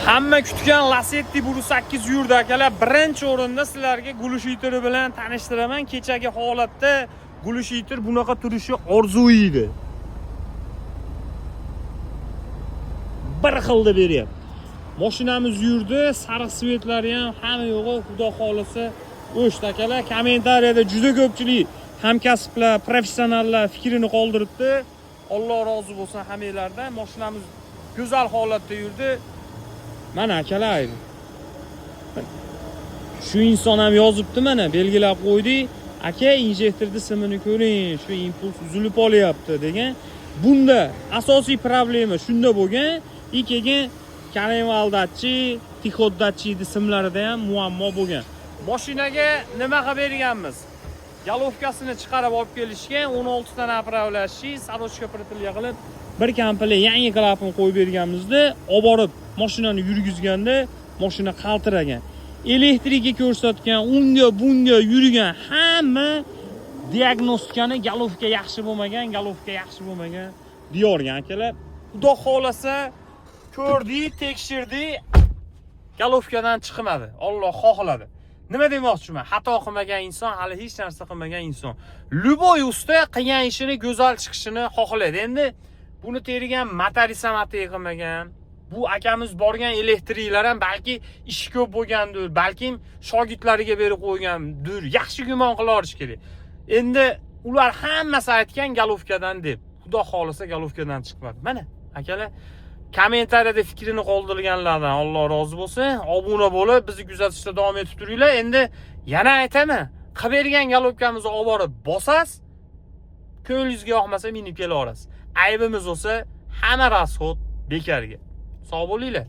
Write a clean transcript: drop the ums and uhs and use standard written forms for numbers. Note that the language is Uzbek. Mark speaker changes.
Speaker 1: Hamma kutgan Lacetti 108 yurdi, akalar. Birinchi o'rinda sizlarga глушитель i bilan tanishtiraman. Kechagi holatda глушитель bunaqa turishi orzu edi. Bir xilda beryapti. Mashinamiz yurdi, sariq свет lari ham hamma yo'g'i, xudo xolisa, o'shdi, akalar. Kommentariyada juda ko'pchilik hamkasblar, professionallar fikrini qoldiribdi. Alloh rozi bo'lsin hammanglardan. Mashinamiz go'zal holatda yurdi. Mana, akalar. Shu inson ham yozibdi, mana belgilab qo'ydik. Aka, injektorni simini ko'ring, shu impuls uzilib olyapti degan. Bunda asosiy problema shunda bo'lgan. И keyin коленвал datchik, тиход datchikni simlarida ham muammo bo'lgan. Mashinaga nima qilib berganmiz? Головка sini chiqarib olib kelishgan, 16 ta направляющий, сорочка петлю qilib, bir komplekt yangi klapan qo'yib berganmizda, olib borib mashinani yurgizganda mashina qaltiragan. Elektrika ko'rsatgan, unga bunga yurgan hamma diagnostikani головка yaxshi bo'lmagan, головка yaxshi bo'lmagan deyorgan, akalar. Xudo xohlasa, ko'rdik, tekshirdik, головка dan chiqmadi. Alloh xohladi. Nima demoqchiman? Xato qilmagan inson hali hech narsa qilmagan inson. Любой usta qilgan ishini go'zal chiqishini xohlaydi. Endi buni tergan motorist ham atay qilmagan. Bu akamiz borgan elektriklar ham balki ishi ko'p bo'lgandir, balkim shogirdlariga berib qo'ygandir. Yaxshi gumon qila olish kerak. Endi ular hammasi aytgan головка dan deb. Xudo xohlasa, головка dan chiqmadi. Mana, akalar, kommentariyada fikrini qoldirganlardan Alloh rozi bo'lsin. Obuna bo'lib, bizni kuzatishda davom etib turinglar. Endi yana aytaman, qilib bergan головка mizni olib borib bosasiz, ko'nglingizga yoqmasa minib kelaverasiz. Aybimiz bo'lsa, hamma расход bekarga. Sog' bo'linglar.